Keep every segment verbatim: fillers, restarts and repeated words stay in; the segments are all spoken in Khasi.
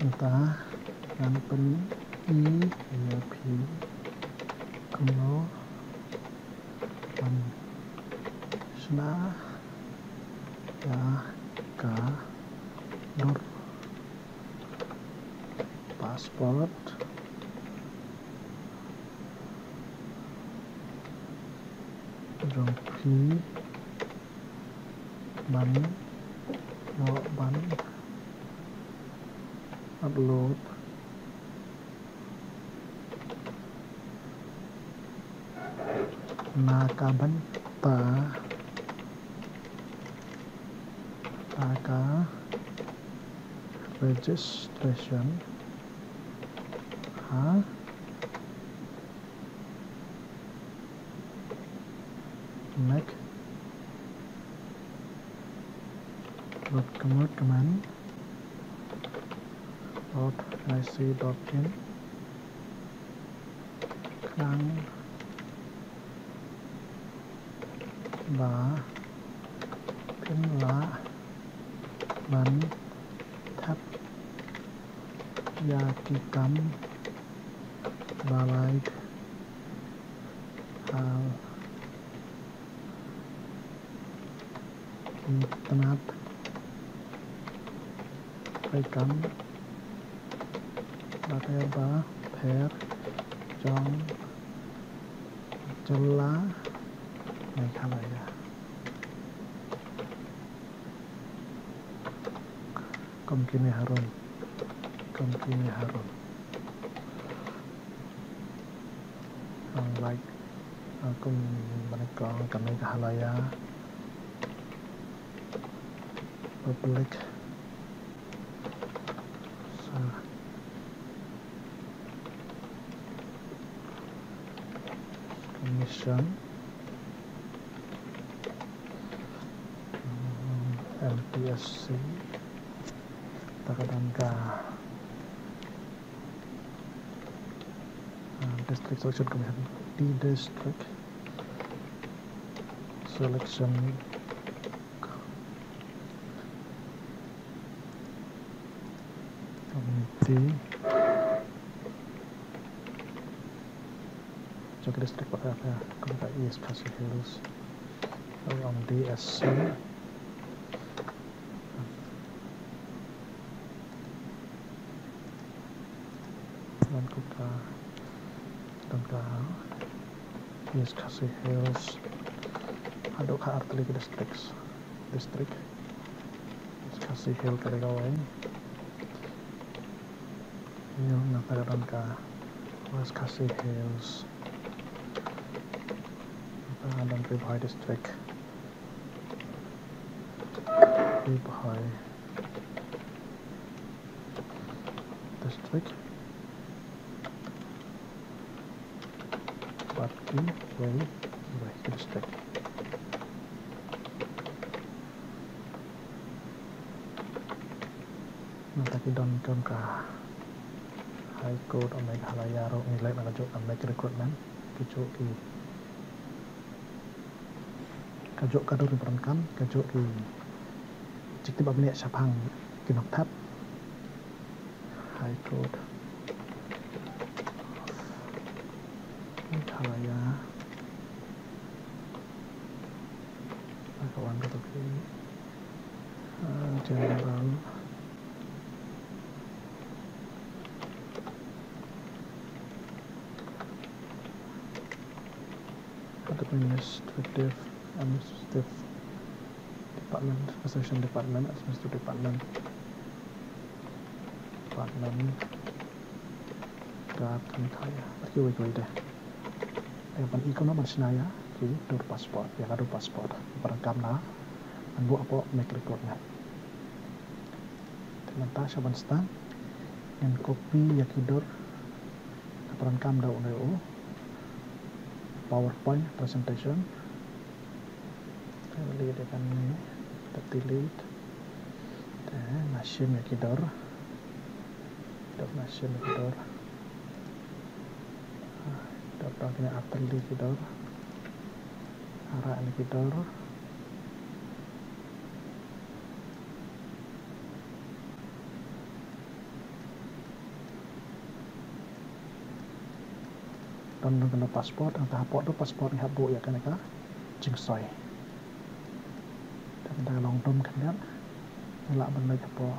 Mynta ngan pyni ïa phi kumno ban shna ïa ka dur passport jong phi ban ïoh ban upload na ka bynta na ka registration ha Mek dot kmut kmen dot N I C dot in. Khnang ba phin lah ban thep ïa ki kam ba laitluid ha itynnad. Pyrkhat bapher bapher jong jylla Meghalaya. Kum kine harum, kum kine harum. Ang like, ang kum, mane kong ka Meghalaya Republic Service Commission, M P S C. Kata ka don ka, ah, District Selection Commission, D District Selection Committee. Jong ki district pat ka, ka, ka East Khasi Hills. Ong D S C. Don ka, don ka East Khasi Hills. Haduh ka artylli ki districts. District East Khasi Hills ka dei kawei. Hills, nangta ka don ka West Khasi Hills. Nangta ka don Ri Bhoi District. Ri Bhoi District. Bad kiwei kiwei ki district. Nangta ki don kum ka High Court of Meghalaya ruh ngi leit na kajuh ka Mek Recruitment, kajuh ki, kajuh ka dur ba donkam, kajuh ki jingtip ba bniah shaphang ki nongthep. High Court Meghalaya. Ka wan ka, ah, General. Administrative, Administrative Department, Administration Department, Administrative Department, Department, Guard Meghalaya. Bad kiwei kiwei de. Ïa ban i kumno ban shna ïa ki dur passport, ïa ka dur passport. Ba donkam na, ban buh hapoh Mek Recruitment. Te mynta sha ban start, ngin copy ïa ki dur. Ka ba donkam da une u PowerPoint presentation. Te delete ïa kane, te delete. Te nga shim ïa ki dur. Dur nga shim ïa ki dur. Dur ba kine artylli ki dur. Ara ïa ki dur. Don, don kane passport, hangta hapoh tu passport ngi hap buh ïa kane ka jingsoi. Te mynta ka long dum khyndiat. Ngi lah ban leit hapoh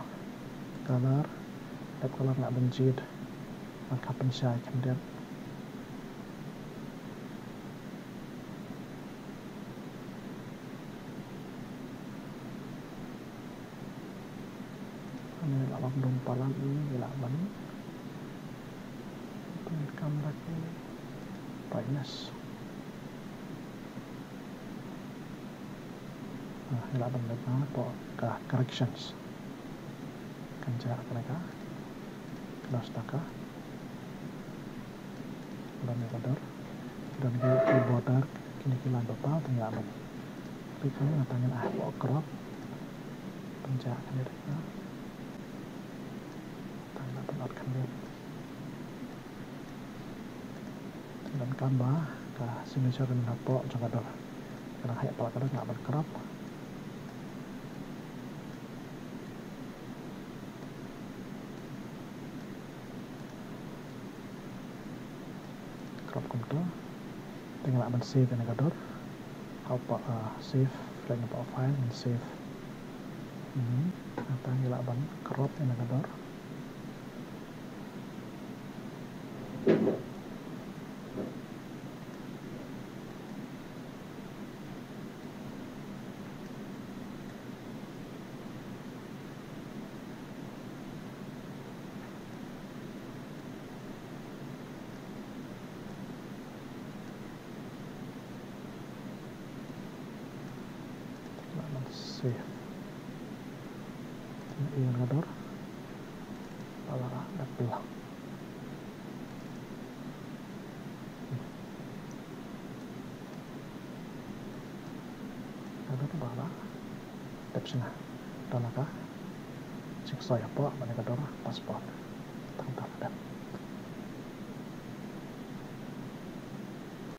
color, dep color lah ban jied. Ban khap pynshai khyndiat. Ngi lah ban lum palat, ngi lah ban pyndonkam da ki brightness. Ah, ngi lah ban leit hapoh ka corrections. Kan jia kane ka, ka dor sha ka. Don ïa ka dor, don ki, ki border, kine ki line ba paw, te ngi lah ban click hangne, nangta ngin ai hapoh crop. Pynjah khyndiat ïa ka. Tang ngi lah ban ot khyndiat. Te donkam ba ka signature kan don hapoh jong ka dor. Ka dang heh palat ka dor, ngi lah ban crop. Crop kumta. Te ngi lah ban save ïa kane ka dor. Hapoh, ah, save, klik hapoh file and save. Hmm. Nangta ngi lah ban crop ïa kane ka dor. Ngi lah ban save. Ïa kane ka dor. Palat, dep palat. Ka dor ba la dep shna. Don ka jingsoi hapoh bad ka dor passport.